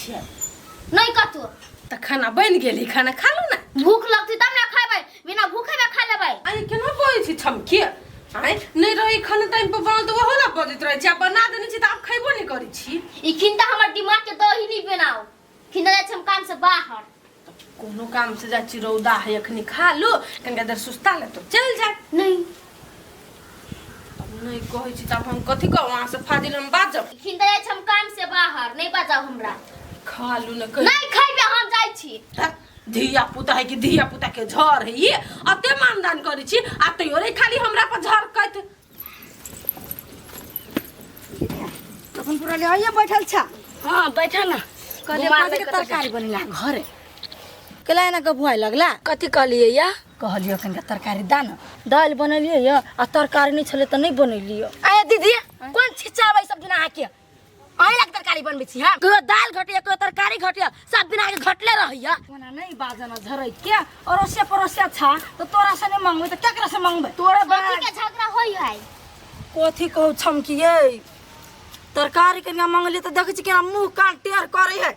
छियै? नहीं कतौ। तऽ खाना बनि गेल, खाना खा लू ने। भूख लगतै तब ने खेबै, बिना भूखे में खा लेबै। आइ केना बजै छी छमकी? आइ नहि रहै खाना टाइम पर बनल तऽ ओहो लए बजैत रहै छी, आ बना देने छी तऽ आब खयबो नहि करै छी। ई खिन तऽ हमर दिमाग के दही नहीं बनाओ। खिन जाइ छी हम काम से बाहर। कोनो काम से जाइ छी, रौदा है, अखनी खा लू, कनिका देर सुस्ता ले तो चलि जाय। नहीं। तब नहि कहै छी तब हम कथी कहू? अहाँ से फाजिल हम बाजब? खिन जाइ छी हम काम से बाहर, नहीं बाजाओ हमरा। खा लू ने कहि। नहीं खैबे, हम जाइ छी। धिया पुता है कि धिया पुता के झर है, ये अते मानदान करै छी आ तैयो रे खाली हमरा पर झर कहत। तखन पूरा ले आइए बैठल छा। हाँ बैठा ना। कहलिए घुमा कथी के ले कतऽ। तरकारी बनेला घरे केला एना के भुआइ लगला? कथी कहलिए या? कहलियो कनिका तरकारी दा न, दालि बनेलियै या आ तरकारी नहि छलै तऽ नहि बनेलियै। आये दीदी, कोन छिचाबै सब दिन अहाँके? अहीं लग तरकारी बनबै छी हम? कहियो दालि घटैया, कहियो तरकारी घटैया, सब दिन अहाँके घटले रहैया। ओना नहि बाजन झरै के, अड़ोसिया पड़ोसिया छा तऽ तोरा से नहि मंगबै तऽ केकरा से मंगबै? तोरा कथी के झगड़ा होई है? कथी कहू छमकियै, तरकारी कनिका मंगलियै तऽ देखै छी केना मुँह कान टेढ़ करै है।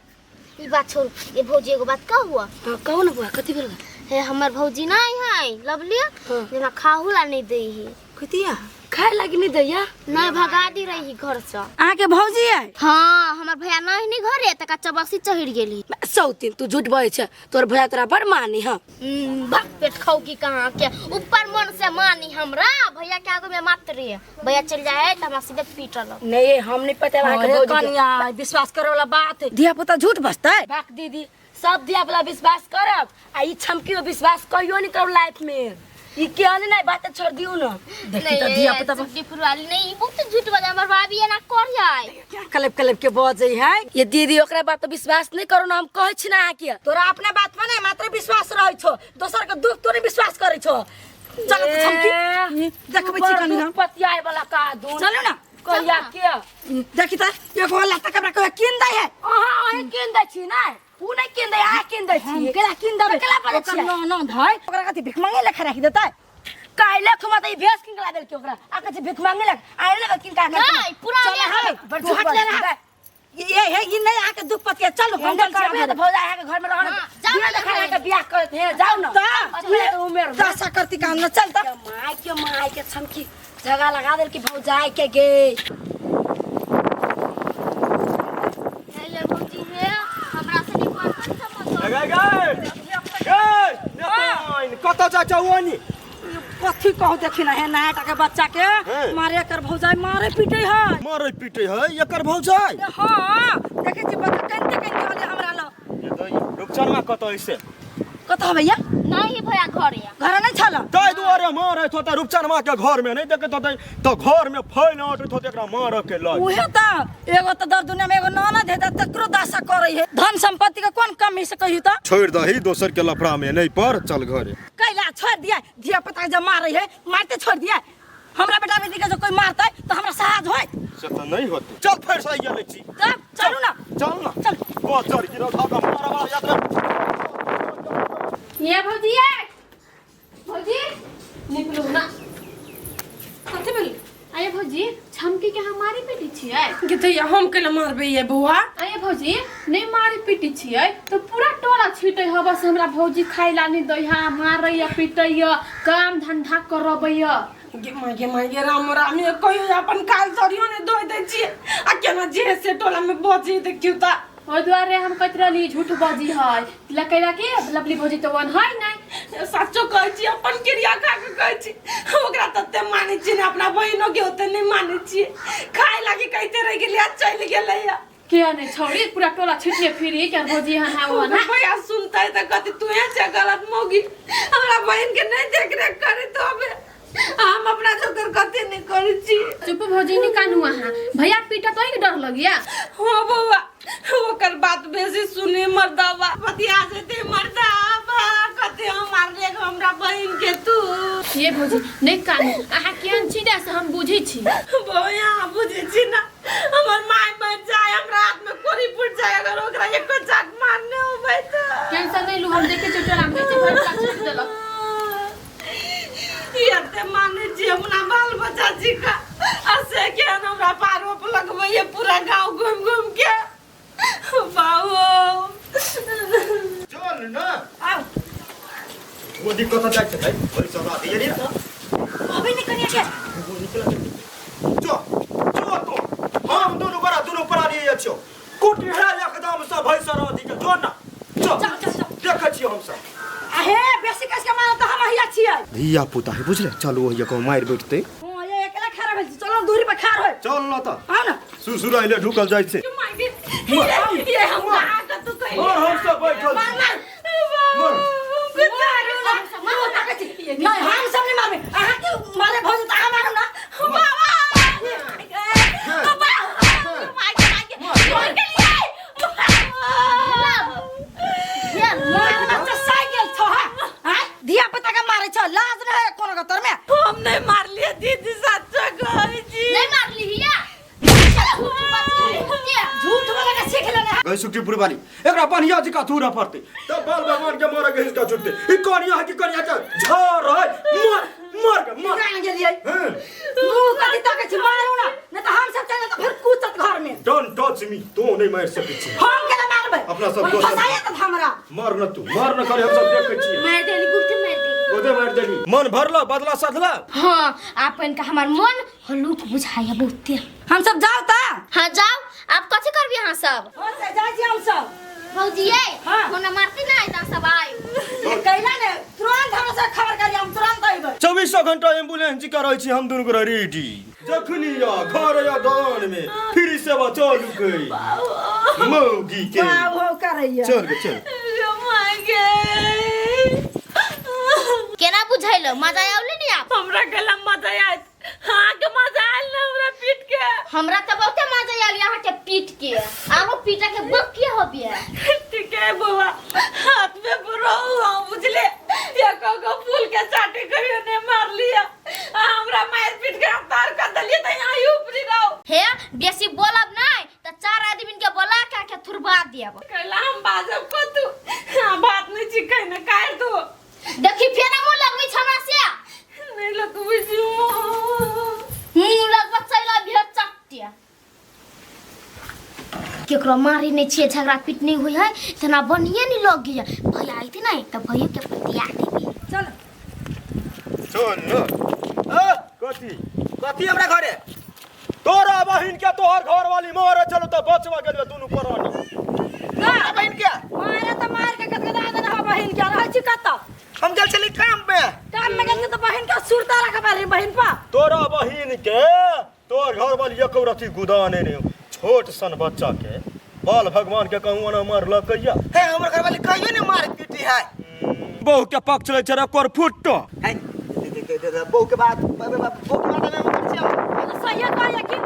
ई बात छोड़ ये भौजी, एगो बात कहू? हाँ कहू ना बुआ, कथी भेल? हे हमर भौजी नहीं है लवली। हाँ। जेना खाहू ला नहीं दै है। कथिया खाए लागी नहीं दैया? नहीं, भगा दी रही घर से। अहाँके भौजी है? हाँ, हमर भैया नहीं नहीं घरे तका चबसी चढ़ गेली। सौतीन, तू झूठ बजै छ, तोर भैया तोरा बड़ मानी। हाँ। भक पेट खाऊ की कहाँ के ऊपर मन से मानी हमरा भैया के आगू में मात्र भैया चल जाए त हमरा सीधे पीटल। नहीं, हम नहीं पता अहाँके अरे भौजी के। कनिया, विश्वास करे वाला बात है, धिया पुता झूठ बजतै? बाक दीदी, सब धिया पुता विश्वास करब आ ई छमकी विश्वास कहियो नहीं करब लाइफ में। ई केहन नहीं बात, छोड़ दियौ न। देखी तऽ धिया पुता झूठी फुरवाली नहीं, ई बहुत झूठ बजा, हमर भाभी एना कर जाए। क्या कलेप कलेप के बजै है। ये दीदी, ओकरा बात पर विश्वास नहीं करू ना, हम कहै छी ना अहाँके। तोरा अपना बात पर नहीं मात्र विश्वास रहै छौ, दोसर के दुख तोरे विश्वास करै छौ। चल तऽ छमकी, देखबै छी कनी हम। पतियाए वाला का दून। चलू ना। कहिया के? देखी तऽ एगो लत्ता कपड़ा कहिया कीन दै है। अहाँ अहीं कीन दै छी ना, उ नहीं कीन दै, अहाँ कीन दै हम छी। केला कीन देबै? केला बजै ओकर छियै? न न धै ओकरा कथी भीख मांगे लेखा राखि देतै? काल्हि खुमा तऽ ई भेष कीन के ला देलकै ओकरा, आ कहै छै भीख मांगे लग आइ लग कीन के। नहीं, पुराने चल है। हट, तू हट ले रहा। ये हे ई नहीं आके दुख पतिया, चल हम हम चल करबै तऽ भौजा अहाँके घर में रहन। हाँ, जाउ बिना ना देखा घरे। अहाँके बियाह करत हे, जाउ ना। तऽ उमेर दशा करती काम न चल तऽ। माय के माय के छमकी झगड़ा लगा देलकी भौजाई के गे। हे ये भौजी, हे हमरा से नहीं बर्तन समझ। गे गे गे नेताइन, कतऽ जाइ छौ ओनी? कथी कहू, देखी ना हे नया के बच्चा के मारे कर भौजाई मारे पीटे है। मारै पीटै है एकर भौजाई? हाँ, देखे छी बच्चा कनते कनते वाले हमरा लग। रुपचनमा कतऽ ऐसे? कतऽ भैया? नहीं भैया घरे। घर नहीं छल। ताहि दुआरे मारैत होतै रुपचनमा के, घर में नहि देखैत होतै तऽ घर में फैल अटैत होतै एकरा मारऽ के लग। उहे तऽ एगो तऽ दर दुनिया में एगो ननद है तऽ तकरो दशा करै है। धन संपत्ति के कोन कमी से कहियो तऽ? छोड़ि दही, दोसर के लफड़ा में नहि पड़, चल घरे। कैला छोड़ दिया? धिया पुता के जब मारै है मारते छोड़ दिया? हमरा बेटा बेटी के जो कोई मारतै तऽ हमरा सहाज होइत? से तऽ नहि होतै, चल फेर से आइए लै छी। तब चलू ना। चल ना। चल। बचर गिरल धऽ कऽ मारऽ वाला यात्रा। ये भौजी, ये भौजी, निकलू ना, कथी भेल? अरे भौजी, छमकी के हम मारी पीटी छियै? गे दैया, हम केला मारबै ये बौआ? अरे भौजी, नहीं मारी पीटी छियै तो पूरा टोला छीटै ह, बस हमरा भौजी खाइ ला नहीं दै है, मारैया पीटैया, काम धंधा करबैया। गे माय गे माय गे, राम राम, ये कहियो अपन काल सरियो ने धोइ दै छियै आ केना जे से टोला में बजी देखियौ त। ओहि दुआरे हम कहैत रहली झूठ बजी है लकैला के लवली भौजी तो वन है नहीं। सचो कहै छी, अपन क्रिया खा के कहै छी, हम ओकरा तते मानै छी ने, अपना बहिनो के ओते नहि मानै छियै। खाय लागी कहिते रहि गेलियै आ चलि गेलैया। किया नहीं छौड़ी, पूरा टोला छिटने फिरी के भौजी हन है वहन है। भैया सुनतै तऽ कहतै तू छै गलत मौगी, हमरा बहिन के नहि देख रेख करे तो अबे हम अपना जोकर कते नहि करै छी। चुप भौजी, नहीं कानू अहाँ, भैया पीटा तो ही डर लगिया। हाँ बौआ, ओकर बात बेसी सुने मर्दाबा पतिया जेते, मर्दाबा कते हम मारले हमरा बहिन के तू। ये भौजी, नहीं कानू अहाँ, केहन छी ने से हम बुझै छी। बौआ, अहाँ बुझै छी ना, हमर माय मर जाए, हमरा हाथ में कोरी फूट जाए अगर ओकरा एको चाट मारने होबै तऽ। टेंशन नहीं लू, हम देखे छी टोला में कैसे भर टोला छीट देलक। एते मानै छी अपना बाल बच्चा जी का आ से केहन हमरा आरोप लगबैए पूरा गाँव घुमि घुमि के बाबू। गोदी कतऽ जाइ छै भाई सब रात ये रे अभी नहीं कनिया के जो जो तो हम दुनू बड़ा दुनू प्राणी ये छो कुटी है एकदम से भाई सर के जो ना जो चल चल चल देखै छियै हम सब आहे बेसी कस के मारो त हम हिया छियै धिया पुता है बुझले चलू ओहिया को मारि बैठते हां ये अकेला खा रहल छी चलो दूरी पर खा रहल चल न त आओ ना सुसुराइले ढुकल जाइ छै ये हम कहाँ का तू कहीं और हम सब बैठल मार मार मर नहीं हम सब नहीं मारबे अहाँ के मारे भौजी त अहाँ मारू ना बाबा मार बच्चा साइकिल छो हां हां धिया पुता के मारे छो लाज न है कोनो गतर में हम नहीं मार लिए दीदी सच्चा कहै छी नहीं मारली हिया झूठ बोले के सीख लेने है गई सुखीपुर वाली एकरा बढ़िया जी का थूरा पड़ते तब बाल भगवान के मारे के हिसका छुटते ई कनिया है कि कनिया के झर है मर मर के मर जान गेलियै हैं मुंह कथी तकै छी मारू ना नहीं त हम सब चल त फिर कूचत घर में don't touch me तू नहीं मार सकै छी हम केना मारबै अपना सब दोसर- फसाए त हमरा मर न तू मर न करे हम सब देखै छियै मार देली गुप्त मार देली गोदे मार देली मन भरला बदला सधला हाँ आपन का हमार मन हलूक बुझाया बहुते हम सब जाओ ता हाँ जाओ आप कथी करबी अहाँ सब हो से जाइ छी हम सब भौजी ये हाँ। फोन मारती ना आइ सब आयो कैला ने तुरंत हमरा से खबर करी हम तुरंत अइबै चौबीसों घंटा एम्बुलेंस जी का रहै छी हम दुनू गोरा रेडी जखनी या घर या दान में फिर सेवा चालू कई मौगी के बाबू हो करैया चल गे चल केना बुझाइलो मजा आवले नी आप हमरा गला मजा आयत हाँ के मजा आयल ना हमरा पीट के हमरा तो बहुते मजा आयल यहाँ के पीट के आरो पीटा के बकिया हो बिया ठीक है बुआ हाथ में बुरो हुआ बुझले ये को को फूल के चाटे कहियो ने मार लिया आ हमरा मार पीट के तार कर दलिए त यहाँ ही ऊपरी रहो हे बेसी बोलब नहीं त चार आदमी के बोला के के थुरबा देब कैला हम बाजब को तू हाँ बात नहीं चिकै न काट दो देखी फेर मुंह लगबै छ हमरा से नहीं लगबै छी मुंह लगबै चैला भेट चट्टे केकरो मारे नहीं छियै झगड़ा पीट नहीं हुई है तना बढ़िए नहीं लग गया भैया आइते नहीं त भैया के पतिया देबी चल चल न ओ कथी कथी हमरा घरे तोरा बहिन के तोहर घर वाली मारे चलो त बचवा गेल दुनू प्राणी हमरा बहिन के मारे त मार के गदगदा देने हो बहिन के रहै छी कतऽ हम गेल छली काम पे काम में गेल छी त बहिन के सुरता रख बारी बहिन पा तोरा बहिन के तोहर घर वाली एको रति गुदाने ने छोट सन बच्चा के बाल भगवान के कहूँ ना मारलकैया हे हमर घर वाली कहियो ने मार पीटी है बहू के पक्ष लै छै रे कर फुट्टो है दे दे दे दे बहू के बात बहू के बात में मत छियो सही कहै कि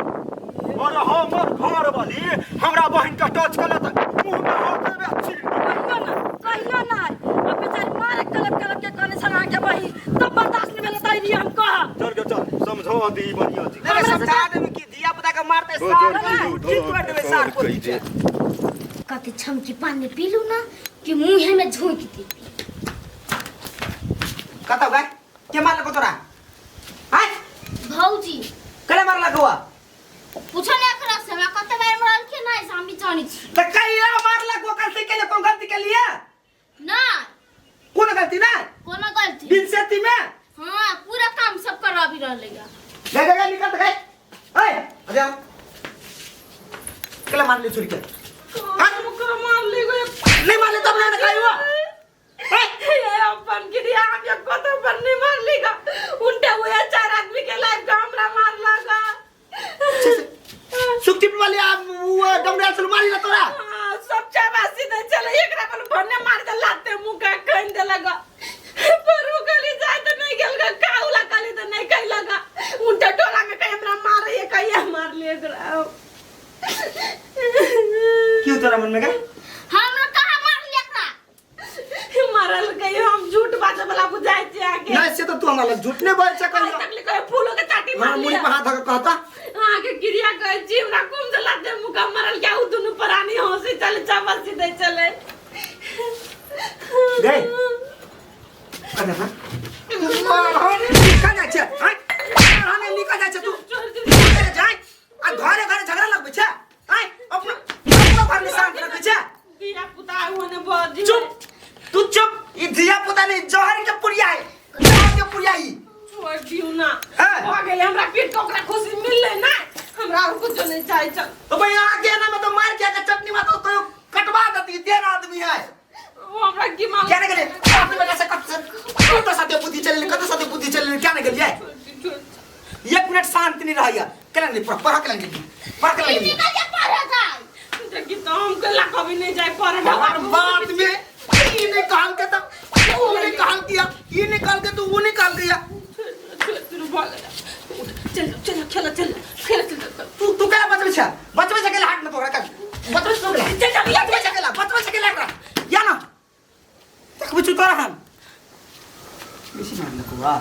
अरे हमर घर वाली हमरा बहिन के टच कर लेतै मुंह में हाथ देबे आ चीर देबै। कहियो ना कहियो ना अब बेचारी मारे कलप कलप के कहने छल अहाँके बहिन तब बर्दाश्त नहीं भेल त अइली हम कह चल के चल समझा दी बढ़िया जी नहीं समझा देबे कि धिया पुता के मारते ओ, सार जोर, जोर, ठीक कर देबे सार को कते छमकी पानी पीलू ना कि मुँहे में झोंक दी कतौ गए के मारलको तोरा आय भौजी केना मारलक हुआ पूछो ने एकरा से हमरा कते बार मरल के नहीं से हम भी जानै छी त कहिया मारलक वो गलती के लिए कोन गलती के लिए ना कोन गलती ना कोनो गलती बिन सेती में हाँ पूरा काम सब कर अभी रहलेगा गए गए गए निकल त गए ओए आ जाओ केला मारली छुरी के हम ओकरा मार ली गए नहीं मारले तब ना कहियो ये अपन गिरिया हम एक कतो पर नहीं मार लीगा उल्टा हुआ चार आदमी के लाइफ का हमरा मार लगा सुक्ति वाली आ वो डमरा से मारी ना तोरा हाँ, सब चाबासी दे चले एकरा पर भन्ने मार दे लाते मुंह का कन दे लगा पर उ गली जाए तो नहीं गेल गा काउला काली तो नहीं कहि लगा उल्टा टोला में कहीं हमरा मारे ये कहीं मार लिए एकरा क्यों तोरा मन में गए हमरा कहाँ मार लिया एकरा मारल गई हम झूठ बाजे वाला बुझाइ छी आगे नहीं से तो तू हमरा लग झूठ नहीं बोल सकल आज तक लिखो फूलों के चाटी हमरा मार मुंह लिया पर हाथ धऽ के कहता आगे गिरिया गए जी हमरा कुम दला दे मुका मरल क्या उ दुनु प्राणी हंसी चले चावल सीधे चले गए अरे ना मारहाने निकल जाइ छै आँय मारहाने निकल जाइ छै तू निकल जाइ आ घरे घरे झगड़ा लगबै छै आँय अपना अपना घर में शांत रखै छै धिया पुता होने बहुत चुप तू चुप ई धिया पुता नहीं जहर के पुड़िया। चाहे चल। तो भाई आगे ना मैं तो मार के आके चटनी में तो कटवा देती देर आदमी है। वो हमरा की मालूम। क्या नहीं गेलियै? अपने बेटा से कत कत साथे बुद्धि चलले, कत साथे बुद्धि चलले, क्या नहीं गेलियै? एक मिनट शांति नहीं रहैया। केना गेलियै? पढ़ केना गेलियै? पढ़ केना गेलियै? देखी तो हम कला कभी नहीं जाए पढ़े। हर बात में ई नहीं कहल के तो ऊ नहीं कहल किया, ई नहीं कहल के तो ऊ नहीं कहल किया। चल चल खेल चल खेल चल। तू तू केना बचबै छै? बचबै छै केला हाथ में तोरा कर। बचबै छै केला। चल चल। बचबै छै केला, बचबै छै केला एकरा। या ना। देखबै छु तोरा हम। बेसी मारलको बा।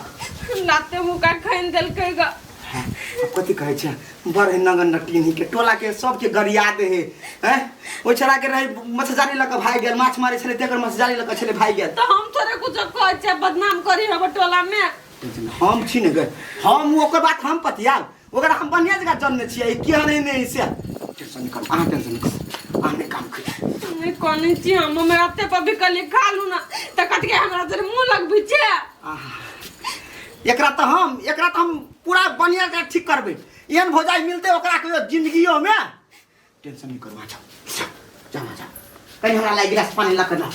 लाते मुका खैन देलकै ग। आब कथी कहै छै? बड़ नगन नटीन के टोला के सबके गरिया दे हे हैं। ओहि छड़ा के रहे मछजाली लऽ कऽ भागि गेल, माछ मारै छलै तेकर मछजाली लऽ कऽ छलै भागि गेल। तो हम थोड़े कुछ कहै छै बदनाम करी हम टोला में। टेंशन नहि, हम छी ने गए, हम ओकर बात हम पतियाल, ओकरा हम बढ़िया जगह जनने छियै केहन है नहि से। टेंशन नहि करू अहाँ, टेंशन नहि करू अहाँ, नहि काम करू। नहीं कोनी छी हम, हमरा एते पर भी कली खा लू ना त कट के हमरा तोरे मुंह लगबै छै। आहा, एकरा तऽ हम, एकरा तऽ हम पूरा बढ़िया जगह ठीक करबै। एहन भौजाइ मिलतै ओकरा कहियो जिंदगियो में। टेंशन नहीं करू, आ जाओ जाओ जाओ, जाओ। कहीं हमरा ला गिलास पानी लऽ कऽ ना।